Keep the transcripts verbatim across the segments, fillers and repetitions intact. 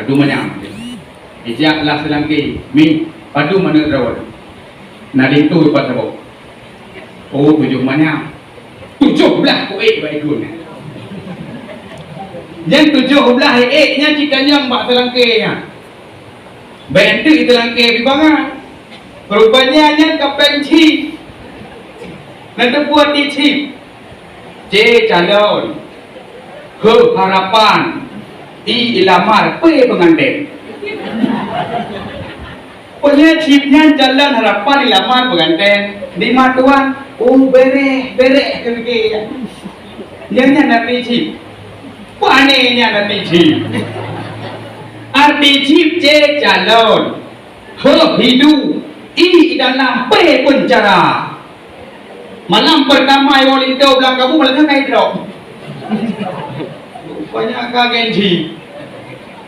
Padum manyam. Ijak lah seulangké, "Mi, padum aneuk droe?" "Na linto pat saboh." "Oh, tujoh manyam." "Tujoh blaih ku ék bak ikun." Nyan tujoh blaih ék nyan cit tanyong bak seulangké nyan. Bèk teuk seulangké bi bangai. Rupanya nyan ka péng chip. Na teupeue di chip. C calon. H harapan. I ilamar, P pengantin. Peue chip nyan calon harapan ilamar pengantin. Di ma tuan, "Oh, bereh, bereh," keu lagèe nyan. Nyan, nyan arti chip. Pane nyan arti chip. Arti chip C calon. H hidu. I dalam, P pencara. Malam pertama iwoe linto blang kabu, malam nyan ka idrop. Rupanya ka ganji.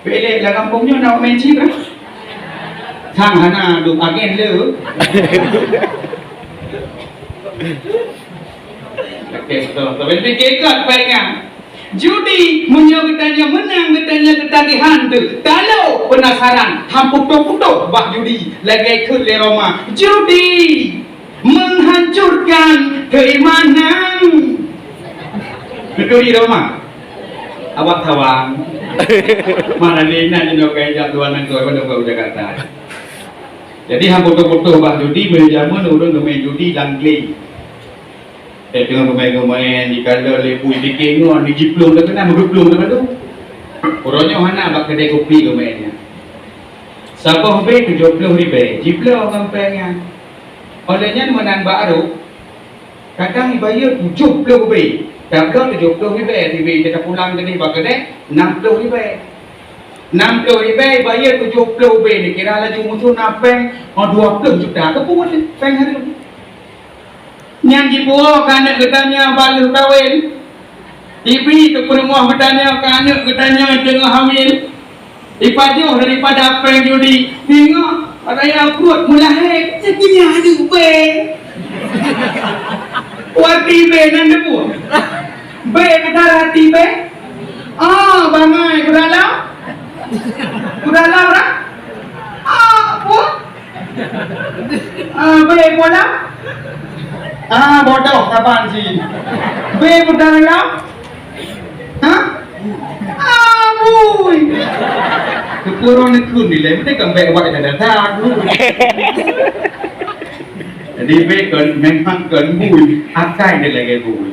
Pilih lam kampung nyoe nak main chip lah. Sang hana dum agen le. Oke, betul. Tapi fikir kat baik kan. Judi, meunyoe geutanyoe meunang, geutanyoe keutagihan teuh. Talo penasaran, han putôh-putôh bak judi. Lagèe kheun lé Roma, "Judi menghancurkan keimanan." Beutôi di Roma. Awak tawang. Mana lé na jinoe kai jak dua nanggroe pada Jakarta. Jadi han putôh-putôh bak judi, meunyoe jameun ureueng geumain judi lam glé. Eh, teungoh geumain-geumain, jikalon lé bui, pike ngon, jiplueng teuh keunan, meugeuplong teuh bandum. Uroe nyoe hana bak keudè kupi geumain nyan. Saboh B tujoh ploh ribèe, jibloe ngon péng nyan. Óh lheueh nyan meunan bak arôk, kadang jibayeue tujoh ploh B, tabloe tujoh ploh ribèe, ribèe jih tapulang keudeh bak keudè, nam ploh ribèe. Nam ploh ribèe jibayeue tujoh ploh B, neukira laju musoh na péng, oh, dua ploh juta, keupeue péng hareuem. Nyan jipuwoe keu aneuk geutanyoe bak lheueh kawen. Ibi keu peurumoh geutanyoe keu aneuk geutanyoe teungoh hamil. Ipajoh daripada péng judi. Ingat, raya pruet meulahé, nyan aneuk B. Arti B nyan teupeue? B keudara arti B. Ah, bangai, peue dalam? Peue dalam dah? Ah, peue? Ah, B bola? Ah, bodoh saban si. B peue dalam? Ha? Ah, bui. Keupeue neukheun nilai, meusti kan baik awak dah datang. Jadi, B kon memang kon bui, akai dia lagèe bui.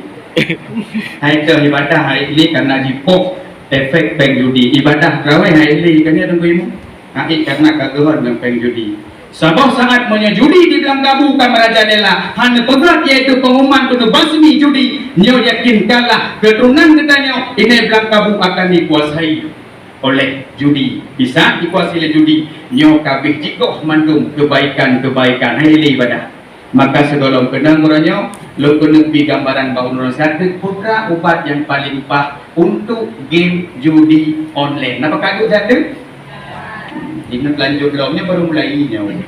Hai teuh ibadah hai lé kana jipoh efek péng judi. Ibadah teurawèh hai lé kana tunggu imu. Hai kana ka geuhon ngon péng judi. Saboh saat meunyoe judi di blang kabu ka merajalela, hana peugah yaitu pengumuman keuneuk basmi judi, nyoe yakin kalah keuturonan geutanyoe inai blang kabu akan dikuasai oleh judi. Bisa dikuasai oleh judi, nyoe ka abéh jigoh mandum kebaikan-kebaikan. Hai lé ibadah. Maka sigohlom keunong uroe nyoe, lôn keuneuk bri gambaran bak ulôn sateuk putra ubat nyang paleng paih untuk game judi online. Napa ka duek sateuk? Ingat lanjut lom nyoe baru mulai nyoe.